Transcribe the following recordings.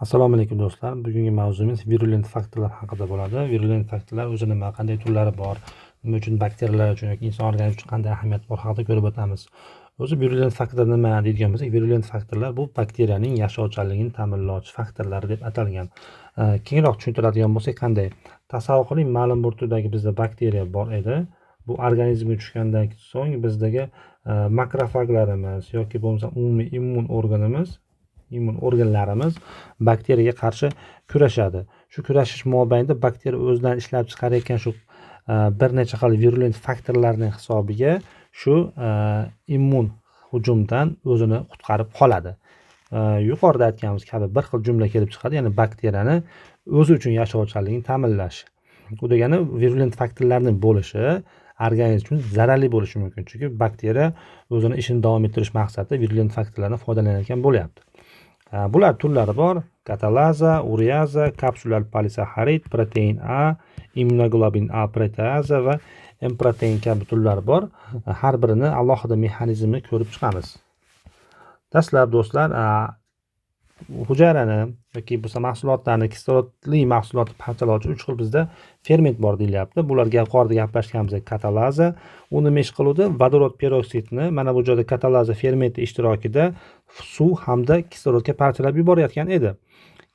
Assalomu alaykum, do'stlar. Bugungi mavzumiz virulent faktorlar haqida bo'ladi. Virulent faktorlar o'zi nima, qanday turlari bor, nima uchun bakteriyalar uchun yoki inson organizmi uchun qanday ahamiyati bor haqida ko'rib o'tamiz. O'zi virulent faktor nima deydigan bo'lsak, virulent faktorlar bu bakteriyaning yashovchanligini ta'minlovchi faktorlar deb atalgan. Kengroq tushuntiradigan bo'lsak qanday? Tasavvur qiling, ma'lum bir turdagi bizda bakteriya bor edi. Bu organizmga tushgandan so'ng bizdagi makrofaglarimiz yoki bo'lmasa umumiy immun organimiz, immun organlarimiz bakteriyaga qarshi kurashadi. Shu kurashish mobaynida bakteriya o'zidan ishlab chiqarayotgan shu bir necha xil virulent faktorlarning hisobiga shu immun hujumdan o'zini qutqarib qoladi. Yuqorida aytganimiz kabi bir xil jumla kelib chiqadi, ya'ni bakteriyani o'zi uchun yashovchanligini ta'minlash. Bu degani virulent faktorlarning bo'lishi organizm uchun zararli bo'lishi mumkin, chunki bakteriya o'zini ishini davom ettirish maqsadida virulent faktorlardan foydalanayotgan bo'lyapti. Bular turlari bor: katalaza, ureaza, kapsulyar polisaxarid, protein A, immunoglobulin A proteaza va M protein kabi turlari bor. Har birini alohida mexanizmini ko'rib chiqamiz. Dastlab, do'stlar, hujayrani yoki bo'lmasa mahsulotlarni, kislorodli mahsulotni parchalovchi uch xil bizda ferment bor deyilyapti. Bularga yuqorida gaplashganimizdek, katalaza u nima ish qiluvdi? Vodorod peroksidni mana bu joyda katalaza fermenti ishtirokida suv hamda kislorodga parchalab yuborayotgan edi.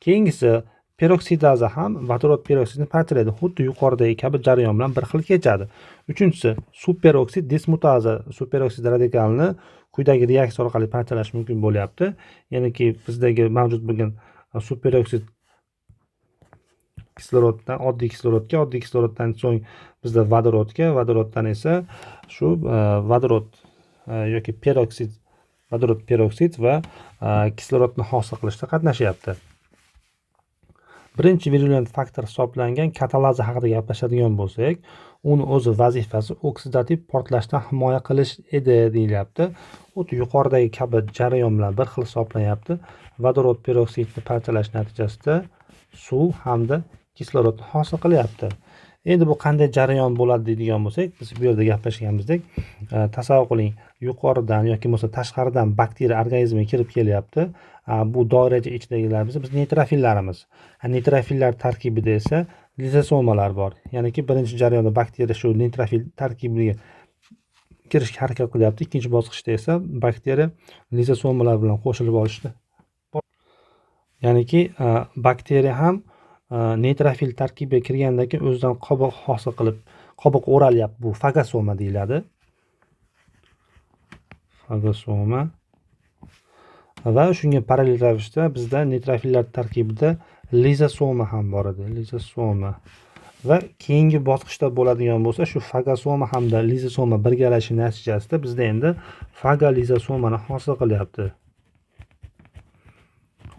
Keyingisi peroksidaza ham vodorod peroksidni parchalaydi. Xuddi yuqoridagi kabi jarayon bilan bir xil kechadi. Uchinchisi superoksid dismutaza, superoksid radikalini quyidagi reaksiya orqali parchalash mumkin bo'lyapti. Ya'niki bizdagi mavjud bo'lgan superoksid kisloroddan oddiy kislorodga, oddiy kisloroddan so'ng bizda vodorodga, vodoroddan esa shu vodorod yoki peroksid, vodorod peroksid va kislorodni hosil qilishda qatnashyapti. Birinchi virulent faktor hisoblangan katalaza haqida gaplashadigan bo'lsak, uni o'zi vazifasi oksidativ portlashdan himoya qilish edi deyilyapti. Xuddi yuqoridagi kabi jarayon bilan bir xil hisoblanyapti. Vodorod peroksidni parchalash natijasida suv hamda kislorodni hosil qilyapti. Endi bu qanday jarayon bo'ladi deydigan bo'lsak, biz bu yerda gaplashganimizdek, tasavvur qiling, yuqoridan yoki bo'lmasa tashqaridan bakteriya organizmga kirib kelyapti. Bu doiracha ichidagilar biz neytrofillarimiz. Neytrofillar tarkibida esa lizosomalar bor. Ya'niki birinchi jarayonda bakteriya shu neytrofil tarkibiga kirishga harakat qilyapti. Ikkinchi bosqichda esa bakteriya lizosomalar bilan qo'shilib olishdi. Ya'niki bakteriya ham neytrofil tarkibiga kirgandan keyin o'zidan qobiq hosil qilib, qobiq o'ralyapti. Bu fagosoma deyiladi. Fagosoma va shunga parallel ravishda bizda neytrofillar tarkibida lizosoma ham bor edi. Lizosoma va keyingi bosqichda bo'ladigan bo'lsa, shu fagosoma hamda lizosoma birgalashishi natijasida bizda endi fagolizosomani hosil qilyapti.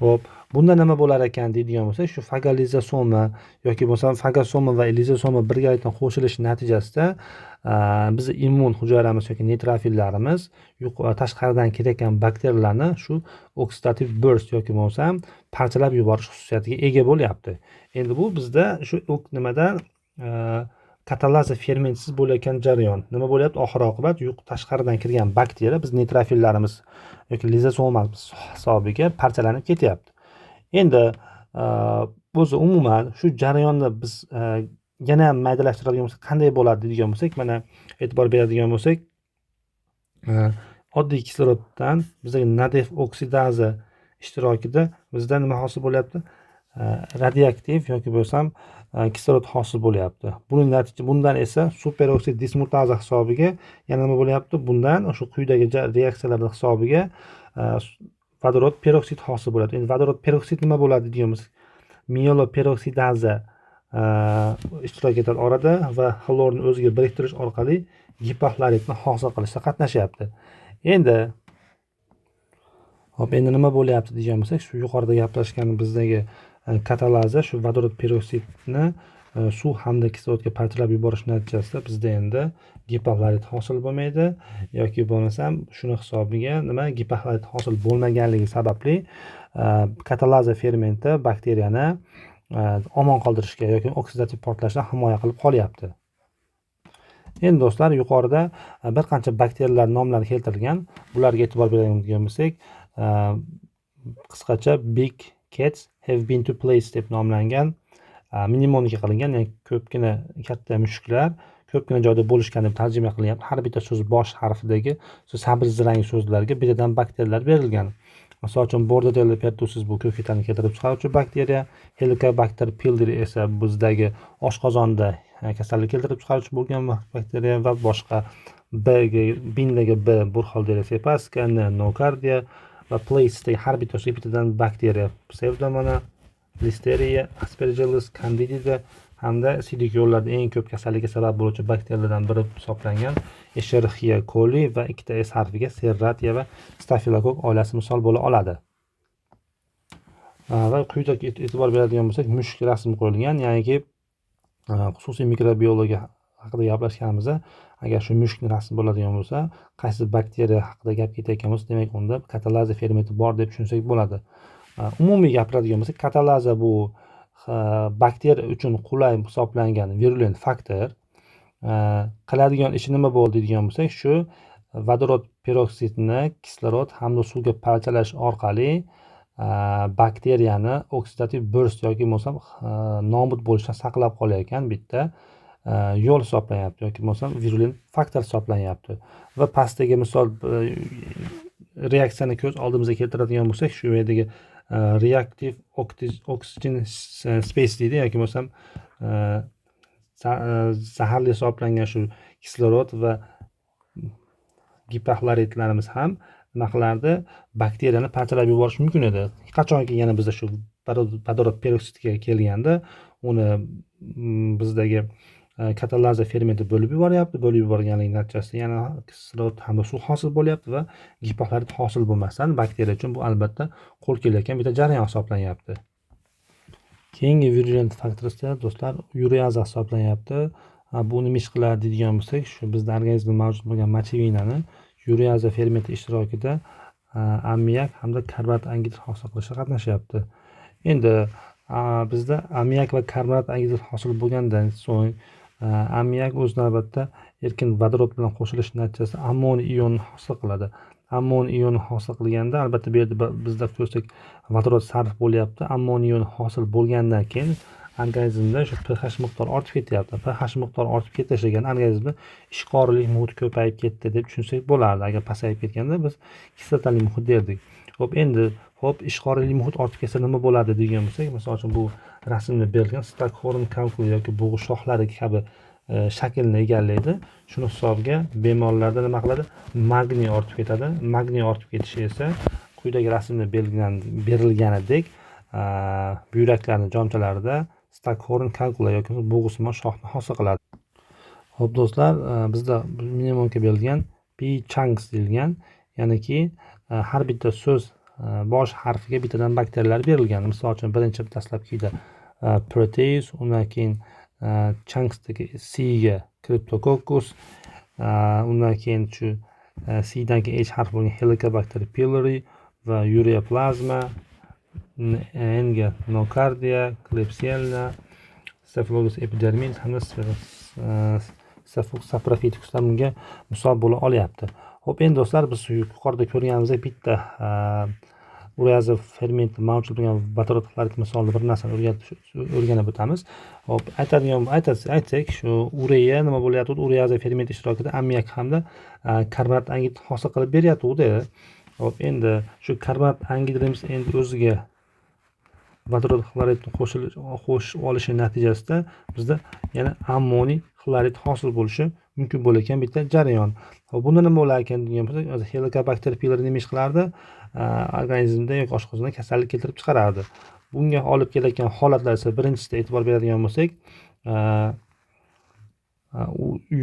Xo'p, bunda nima bo'lar ekan deydigan bo'lsak, shu fagolizosoma yoki bo'lmasa fagosoma va lizosoma birgalikda qo'shilishi natijasida bizni immun hujayramiz yoki neytrofillarimiz tashqaridan kirayotgan bakteriyalarni shu oksidativ burst yoki bo'lmasam parchalab yuborish xususiyatiga ega bo'lyapti. Endi bu bizda shu nimadan, katalaza fermentsiz bo'layotgan jarayon. Nima bo'lyapti? Oxir oqibat tashqaridan kirgan bakteriya biz neytrofillarimiz yoki lizosomamiz hisobiga parchalanib ketyapti. Endi o'zi umuman shu jarayonni biz yana ham maydalashtiradigan bo'lsak qanday bo'ladi deydigan bo'lsak, mana e'tibor beradigan bo'lsak, oddiy kisloroddan bizga NADF oksidaza ishtirokida bizda nima hosil bo'lyapti? Radioaktiv yoki bo'lmasam kislorod hosil bo'lyapti. Buning natija bundan esa superoksid dismutaza hisobiga yana nima bo'lyapti? Bundan o'sha quyidagi reaksiyalar hisobiga vodorod peroksid hosil bo'ladi. Endi vodorod peroksid nima bo'ladi degan bo'lsak, mieloperoksidaza ishtirok etadi orada va xlorni o'ziga biriktirish orqali gipoxloridni hosil qilishda qatnashyapti. Endi hop, endi nima bo'lyapti degan bo'lsak, shu yuqorida gaplashgan bizdagi katalaza shu vodorod peroksidni suv hamda kislorodga parchalab yuborish natijasida bizda endi gipoxlorid hosil bo'lmaydi yoki bo'lmasam shuni hisobiga nima, gipoxlorid hosil bo'lmaganligi sababli katalaza fermenti bakteriyani omon qoldirishga yoki oksidativ portlashdan himoya qilib qolyapti. Endi, do'stlar, yuqorida bir qancha bakteriyalar nomlari keltirilgan. Bularga e'tibor beradigan bo'lsak, qisqacha big Cats have been to place deb nomlangan mnemonika qilingan, ya'ni ko'pgina katta mushuklar ko'pgina joyda bo'lishgan deb tarjima qilyapti. Har bitta so'z bosh harfidagi sabz rang so'zlarga bittadan bakteriyalar berilgan. Misol uchun, Bordetella pertussis bu ko'k yo'talni keltirib chiqaruvchi bakteriya, Helicobacter pylori esa bizdagi oshqozonda kasallik keltirib chiqaruvchi bo'lgan bakteriya va boshqa. Bga, bindagi B Burkholderia cepacia, N Nocardia va placedagi har bittasiga bittadan bakteriya: Pseudomonas, Listeria, Aspergillus, Candida hamda siydik yo'llarda eng ko'p kasallikka sabab bo'luvchi bakteriyalardan biri hisoblangan Escherichia coli va ikkita S harfiga Serratia va Stafilokokk oilasi misol bo'la oladi. Va quyida e'tibor beradigan bo'lsak, mushuk rasmi qo'yilgan, ya'niki xususiy mikrobiologiya haqida gaplashganimizda agar shu mushukni rasmi bo'ladigan bo'lsa, qaysi bakteriya haqida gap ketayotgan bo'lsa, demak, unda katalaza fermenti bor deb tushunsak bo'ladi. Umumiy gapiradigan bo'lsak, katalaza bu bakteriya uchun qulay hisoblangan virulent faktor. Qiladigan ishi nima bo'ldi deydigan bo'lsak, shu vodorod peroksidni kislorod hamda suvga parchalash orqali bakteriyani oksidativ burst yoki bo'lmasam nobud bo'lishdan saqlab qolayotgan bitta yo'l hisoblanyapti yoki bo'lmasam virulent faktor hisoblanyapti. Va pastdagi misol, reaksiyani ko'z oldimizga keltiradigan bo'lsak, shu yerdagi reactive oxygen species deydi yoki bo'lmasam zaharli hisoblangan shu kislorod va gipoxloritlarimiz ham nima qilardi? Bakteriyani parchalab yuborishi mumkin edi. Qachonki yana bizda shu vodorod peroksidga kelganda, uni bizdagi katalaza fermenti bo'lib yuboryapti. Bo'lib yuborganligi natijasida yana kislorod hamda suv hosil bo'lyapti va gipoxlorit hosil bo'lmasdan bakteriya uchun bu albatta qo'l kelayotgan bitta jarayon hisoblanyapti. Keyingi virulent faktor esa, do'stlar, ureaza hisoblanyapti. Bu nima ish qiladi deydigan bo'lsak, shu bizda organizmda mavjud bo'lgan мочевина ni ureaza fermenti ishtirokida ammiak hamda karbonat angidrid hosil qilishga qatnashyapti. Endi bizda ammiak va karbonat angidrid hosil bo'lgandan so'ng ammiak o'z navbatida erkin vodorod bilan qo'shilishi natijasida ammoniy ionini hosil qiladi. Ammoniy ioni hosil qilganda, albatta, bu yerda bizda ko'rsak, vodorod sarf bo'lyapti. Ammoniy ioni hosil bo'lgandan keyin organizmda shu pH miqdori ortib ketyapti. pH miqdori ortib ketishi degani organizmda ishqorlik muhit ko'payib ketdi deb tushunsak bo'lardi. Agar pasayib ketganda, biz kislotali muhit derdik. Ho'p, endi ho'p, ishqorli muhit ortib ketsa nima bo'ladi degan bo'lsak, misol uchun, bu rasmda berilgan staghorn calculi yoki bug'u shoxlari kabi shaklni egallaydi. Shuni hisobiga bemorlarda nima qiladi? Magniy ortib ketadi. Magniy ortib ketishi esa quyidagi rasmda berilganidek buyraklarni jomchalarida staghorn calculi yoki bo'g'usimon shoxni hosil qiladi. Ho'p, do'stlar, bizda mnemonika berilgan, P chunks deyilgan, ya'niki har bitta so'z bosh harfiga bittadan bakteriyalar berilgan. Misol uchun, birinchi dastlabkida Proteus, undan keyin chunksdagi C ga Cryptococcus, undan keyin shu C dan keyin H harfi bo'lgan Helicobacter pylori va Ureaplasma, N ga Nocardia, Klebsiella, Staphylococcus epidermidis hamda Staphylococcus saprophyticuslar bunga misol bo'la olyapti. Ho'p, endi, do'stlar, biz yuqorida ko'rganimizdek bitta ureaza fermenti mavjud bo'lgan vodorod xlorid misolida bir narsani o'rganib o'tamiz. Ho'p, aytadigan aytsak, shu ureya nima bo'lyapti? Ureaza fermenti ishtirokida ammiak hamda karbonat angidrid hosil qilib beryapti. Ho'p, endi shu karbonat angidridimiz endi o'ziga vodorod xloridni qo'shib olishi natijasida bizda yana ammoniy xlorid hosil bo'lishi mumkin bo'layotgan bitta jarayon. Ho'p, bunda nima bo'lar ekan degan bo'lsak, Helicobacter pylori nima ish qilardi? Organizmda yoki oshqozonda kasallik keltirib chiqarardi. Bunga olib kelayotgan holatlar esa, birinchisida e'tibor beradigan bo'lsak,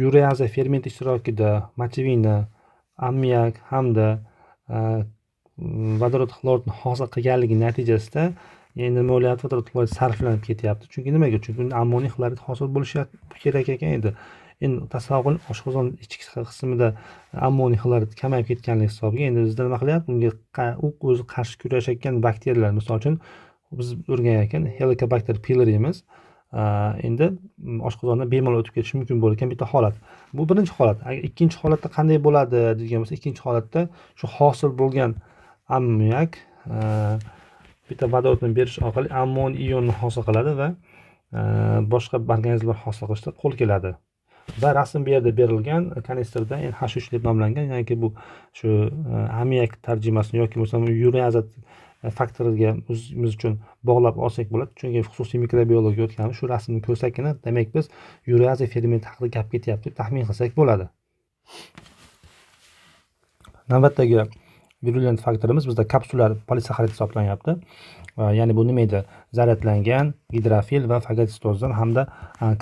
ureaza ferment ishtirokida мочевина, ammiak hamda vodorod xloridni hosil qilganligi natijasida endi nima bo'lyapti? Vodorod xlorid sarflanib ketyapti. Chunki nimaga? Chunki unda ammoniy xlorid hosil bo'lishi kerak ekan edi. Endi tasavvur qiling, oshqozon ichki qismida ammoniy xlorid kamayib ketganligi hisobiga endi bizda nima qilyapti? Unga u o'zi qarshi kurashayotgan bakteriyalar, misol uchun, biz o'rganayotgan Helicobacter pylorimiz endi oshqozondan bemalol o'tib ketishi mumkin bo'lgan bitta holat. Bu birinchi holat. Agar ikkinchi holatda qanday bo'ladi degan bo'lsa, ikkinchi holatda shu hosil bo'lgan ammiak Bitta vodorodni berish orqali ammoniy ionni hosil qiladi va boshqa organizmlar hosil qilishda qo'l keladi. Va rasm bu yerda berilgan kanistrda NH3 deb nomlangan, ya'ni bu shu ammiak tarjimasini yoki bo'lmasam ureaza faktoriga o'zimiz uchun bog'lab olsak bo'ladi. Chunki xususiy mikrobiologiya o'tganmiz, shu rasmni ko'rsakgina, demak, biz ureaza fermenti haqida gap ketyapti deb taxmin qilsak bo'ladi. Navbatdagi virulent faktorimiz bizda kapsulyar polisaxarid hisoblanyapti. Ya'ni bu nima edi? Zaryadlangan gidrofil va fagotsitozdan hamda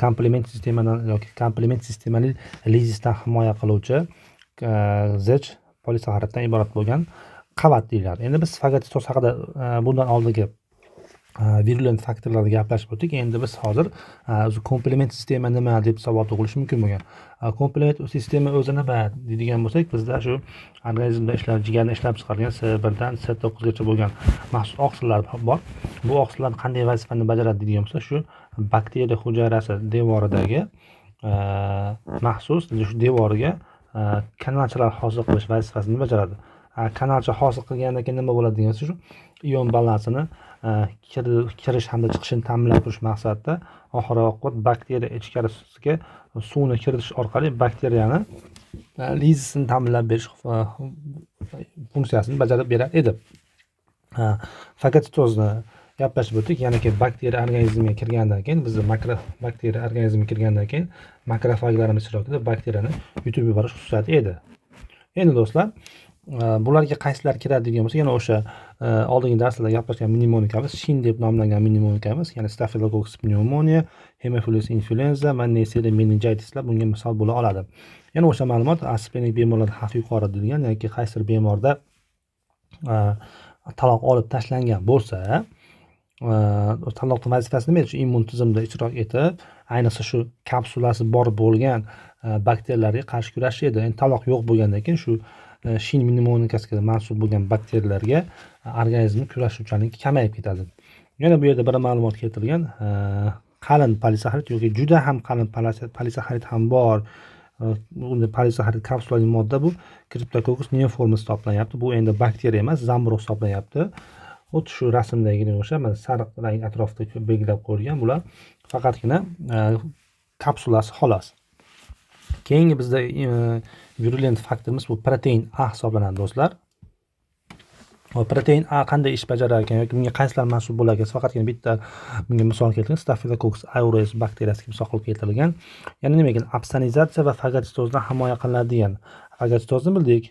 komplement sistemadan yoki komplement sistemali lizisdan himoya qiluvchi zich polisaxariddan iborat bo'lgan qavat deyiladi. Endi biz fagotsitoz haqida bundan oldingi virulent faktorlarda gaplashib o'tdik. Endi biz hozir o'zi komplement sistema nima deb savol tug'ilishi mumkin bo'lgan. Komplement sistema o'zi nima deydigan bo'lsak, bizda shu organizmda ishlab, jigarda ishlab chiqargan S1 dan S9 gacha bo'lgan maxsus oqsillar bor. Bu oqsillar qanday vazifani bajaradi deydigan bo'lsa, shu bakteriya hujayrasi devoridagi maxsus shu devoriga kanalchalar hosil qilish vazifasini bajaradi. Kanalcha hosil qilgandan keyin nima bo'ladi degan bo'lsa, shu ion balansini kirish hamda chiqishini ta'minlab turish maqsadida oxir oqibat bakteriya ichkarisiga suvni kiritish orqali bakteriyani lizisini ta'minlab berish funksiyasini bajarib berar edi. Fagotsitozni gaplashib o'tdik, ya'niki bakteriya organizmga kirgandan keyin, bizni makro bakteriya organizmga kirgandan keyin makrofaglarimiz ishtirokida bakteriyani yutib yuborish xususiyati edi. Endi, do'stlar, bularga qaysilari kiradi degan bo'lsak, yana o'sha oldingi darslarda gaplashgan mnemonikamiz, SHIN deb nomlangan mnemonikamiz, ya'ni Staphylococcus pneumonia, Haemophilus influenza va Neisseria meningitislar bunga misol bo'la oladi. Yana o'sha ma'lumot, asplenik bemorlarda xavf yuqori deyilgan, yoki qaysidir bemorda taloq olib tashlangan bo'lsa, taloqni vazifasi nima edi? Shu immun tizimda ishtirok etib, ayniqsa shu kapsulasi bor bo'lgan bakteriyalarga qarshi kurashish edi. Endi taloq yo'q bo'lgandan keyin shu SHIN mnemonikasiga mansub bo'lgan bakteriyalarga organizmni kurashuvchanligi kamayib ketadi. Yana bu yerda bir ma'lumot keltirilgan: qalin polisaxarid yoki juda ham qalin polisaxarid ham bor. Unda polisaxarid kapsulali modda, bu Cryptococcus neoformus hisoblanyapti. Bu endi bakteriya emas, zamburug' hisoblanyapti. Xuddi shu rasmdagidek o'xshab, mana, sariq rang atrofida belgilab qo'yilgan, bular faqatgina kapsulasi xolos. Keyingi bizda virulent faktorimiz bu protein A hisoblanadi, do'stlar. Hop, protein A qanday ish bajarar ekan yoki bunga qaysilar mansub bo'lar ekan? Faqatgina bitta bunga misol keltirilgan, Staphylococcus aureus bakteriyasiga misol qilib keltirilgan. Ya'ni nima ekan? Opsonizatsiya va fagotsitozdan himoya qilinadi degan. Fagotsitozni bildik,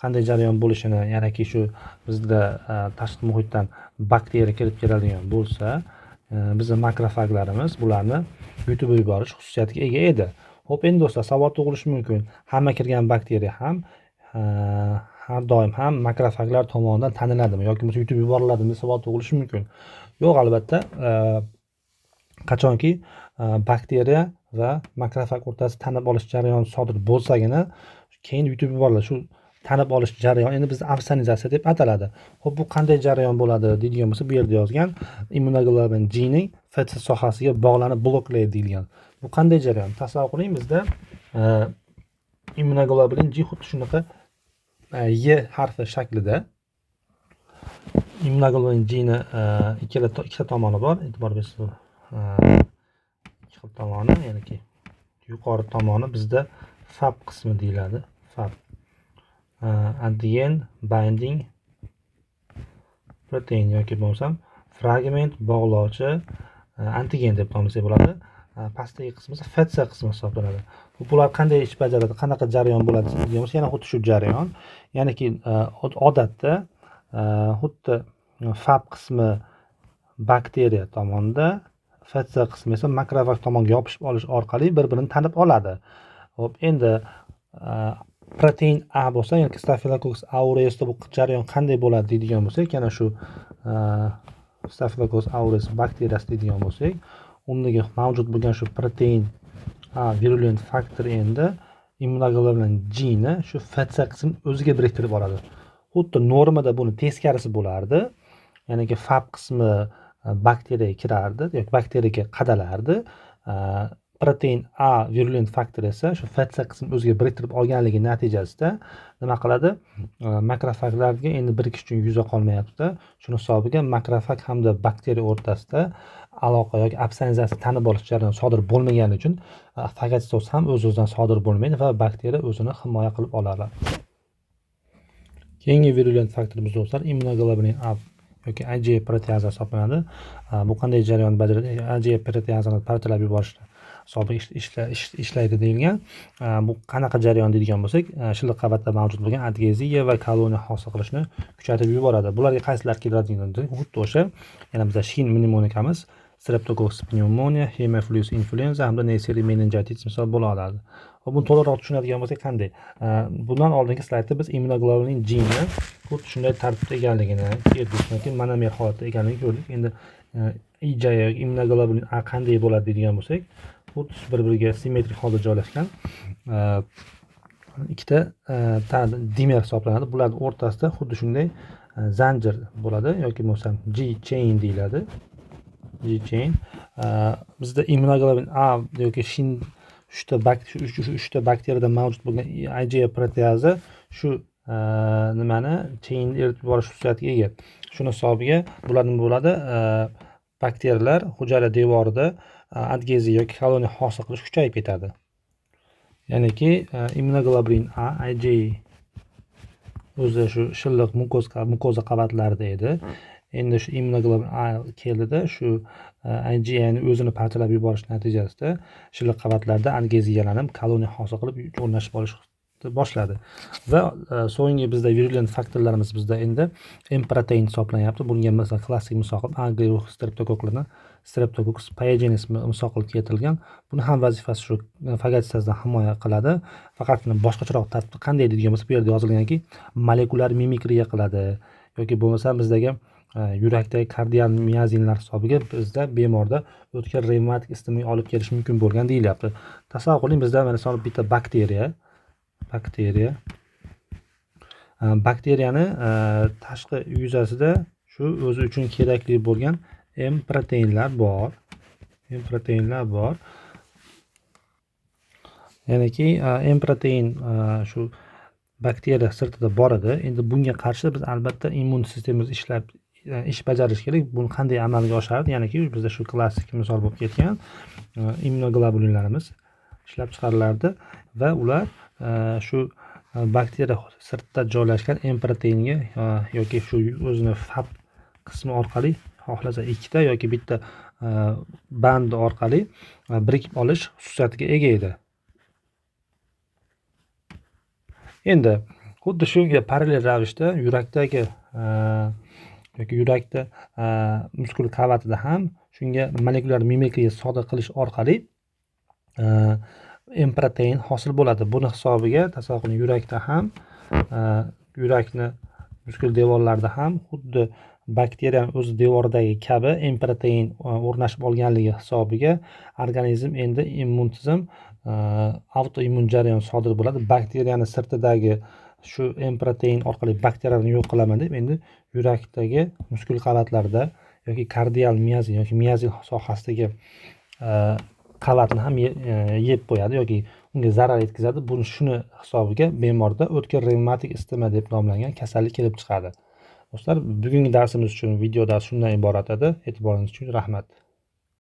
qanday jarayon bo'lishini, ya'niki shu bizda tashqi muhitdan bakteriya kirib keladigan bo'lsa, bizni makrofaglarimiz bularni yutib yuborish xususiyatiga ega edi. Xo'p, endi, do'stlar, savol tug'ilishi mumkin. Hamma kirgan bakteriya ham har doim ham makrofaglar tomonidan taniladimi yoki bo'lmasa yutib yuboriladimi deb savol tug'ilishi mumkin. Yo'q, albatta, qachonki bakteriya va makrofag o'rtasida tanib olish jarayoni sodir bo'lsagina, keyin yutib yuboriladi. Shu tanib olish jarayoni endi bizda opsonizatsiya deb ataladi. Xo'p, bu qanday jarayon bo'ladi deydigan bo'lsa, bu yerda yozgan, immunoglobulin G ning FC sohasiga bog'lanib bloklaydi deyilgan. Bu qanday jarayon? Tasavvur qiling, bizda immunoglobulin G xuddi shunaqa Y harfi shaklida. Immunoglobulin G ni ikkala ikkita tomoni bor. E'tibor bersangiz, ikki xil tomoni, ya'niki yuqori tomoni bizda Fab qismi deyiladi. Fab. Antigen binding protein yoki bo'lmasam fragment bog'lovchi antigen deb nomlasak bo'ladi. Pastdagi qismi esa FC qismi hisoblanadi. Bular qanday ish bajaradi, qanaqa jarayon bo'ladi degan bo'lsa, yana xuddi shu jarayon. Ya'niki odatda xuddi Fab qismi bakteriya tomonda, FC qismi esa makrofag tomonga yopishib olish orqali bir-birini tanib oladi. Xo'p, endi protein A bo'lsa, ya'ni Staphylococcus aureusda bu jarayon qanday bo'ladi deydigan bo'lsak, yana shu Staphylococcus aureus bakteriyasi deydigan bo'lsak, undagi mavjud bo'lgan shu protein A virulent faktor endi immunoglobulin G ni shu FC qismini o'ziga biriktirib oladi. Xuddi normada buni teskarisi bo'lardi. Ya'niki Fab qismi bakteriyaga kirardi yoki bakteriyaga qadalardi. Protein A virulent faktor esa shu FC qismini o'ziga biriktirib olganligi natijasida nima qiladi? Makrofaglarga endi birikish uchun yuza qolmayapti. Shuni hisobiga makrofag hamda bakteriya o'rtasida aloqa yoki opsonizatsiya tanib olish jarayoni sodir bo'lmagani uchun fagotsitoz ham o'z-o'zidan sodir bo'lmaydi va bakteriya o'zini himoya qilib oladi. Keyingi virulent faktorimiz do'stlar immunoglobulin A yoki IgA proteaza hisoblanadi. Bu qanday jarayonni bajaradi? IgA proteazani parchalab yuborishni hisobiga ishlaydi deyilgan. Bu qanaqa jarayon deydigan bo'lsak, shilliq qavatda mavjud bo'lgan adgeziya va koloniya hosil qilishni kuchaytirib yuboradi. Bularga qaysilar keladi, xuddi o'sha yana bizda shin mnemonikamiz, Streptococcus pneumonia, Haemophilus influenza hamda Neisseria meningitis misol bo'la oladi. Va buni to'liqroq tushunadigan bo'lsak qanday? Bundan oldingi slaydda biz immunoglobulin G ni xuddi shunday tartibda ekanligini, yoki monomer holatda ekanligini ko'rdik. Endi IgA yoki immunoglobulin A qanday bo'ladi deydigan bo'lsak, xuddi bir-biriga simmetrik holda joylashgan ikkita dimer hisoblanadi. Bularning o'rtasida xuddi shunday zanjir bo'ladi yoki bo'lmasam G chain deyiladi. G chain. Bizda immunoglobulin A yoki shin uchta bakteriyada mavjud bo'lgan IgA proteaza shu nimani chain eritib yuborish xususiyatiga ega. Shuni hisobiga bular nima bo'ladi? Bakteriyalar hujayra devorida adgeziya yoki koloniya hosil qilish kuchayib ketadi. Ya'niki immunoglobulin A IgA o'zi shu shilliq mukoza qavatlarida edi. Endi shu immunoglobulin A keldida shu IgAni o'zini parchalab yuborish natijasida shilliq qavatlarda adgeziyalanib koloniya hosil qilib o'rnashib olish boshladi. Va so'nggi bizda virulent faktorlarimiz bizda endi M protein hisoblanyapti. Bunga masalan klassik misol qilib A guruh streptokokklarni Streptococcus pyogenes misol qilib keltirilgan. Buni ham vazifasi shu fagotsitozdan himoya qiladi. Faqatgina boshqacharoq tartibda qanday deydigan bo'lsa, bu yerda yozilganki, molekulyar mimikriya qiladi yoki bo'lmasam bizdagi yurakdagi kardial miozinlar hisobiga bizda bemorda o'tkir revmatik isitmaga olib kelishi mumkin bo'lgan deyilyapti. Tasavvur qiling, bizda misol bitta bakteriya bakteriyani tashqi yuzasida shu o'zi uchun kerakli bo'lgan M proteinlar bor. M proteinlar bor. Ya'niki M protein shu bakteriya sirtida bor edi. Endi bunga qarshi biz albatta immun sistemamiz ishlab ish bajarishi kerak. Buni qanday amalga oshardi? Ya'niki bizda shu klassik misol bo'lib ketgan immunoglobulinlarimiz ishlab chiqarilardi va ular shu bakteriya sirtida joylashgan M proteinga yoki shu o'zini Fab qismi orqali xohlasa ikkita yoki bitta band orqali birikib olish xususiyatiga ega edi. Endi xuddi shunga parallel ravishda yurakdagi yoki yurakda muskul qavatida ham shunga molekulyar mimikriya sodir qilish orqali M protein hosil bo'ladi. Buni hisobiga tasavvur qiling, yurakda ham yurakni muskul devorlarida ham xuddi bakteriyaning o'zi devoridagi kabi M protein o'rnashib olganligi hisobiga organizm endi immun tizim autoimmun jarayon sodir bo'ladi. Bakteriyani sirtidagi shu M protein orqali bakteriyalarni yo'q qilaman deb endi yurakdagi muskul qavatlarida yoki kardial miozin yoki miozin sohasidagi qavatni ham yeb qo'yadi yoki unga zarar yetkazadi. Buni shuni hisobiga bemorda o'tkir revmatik isitma deb nomlangan kasallik kelib chiqadi. Do'stlar, bugungi darsimiz uchun video dars shundan iborat edi. E'tiboringiz uchun rahmat.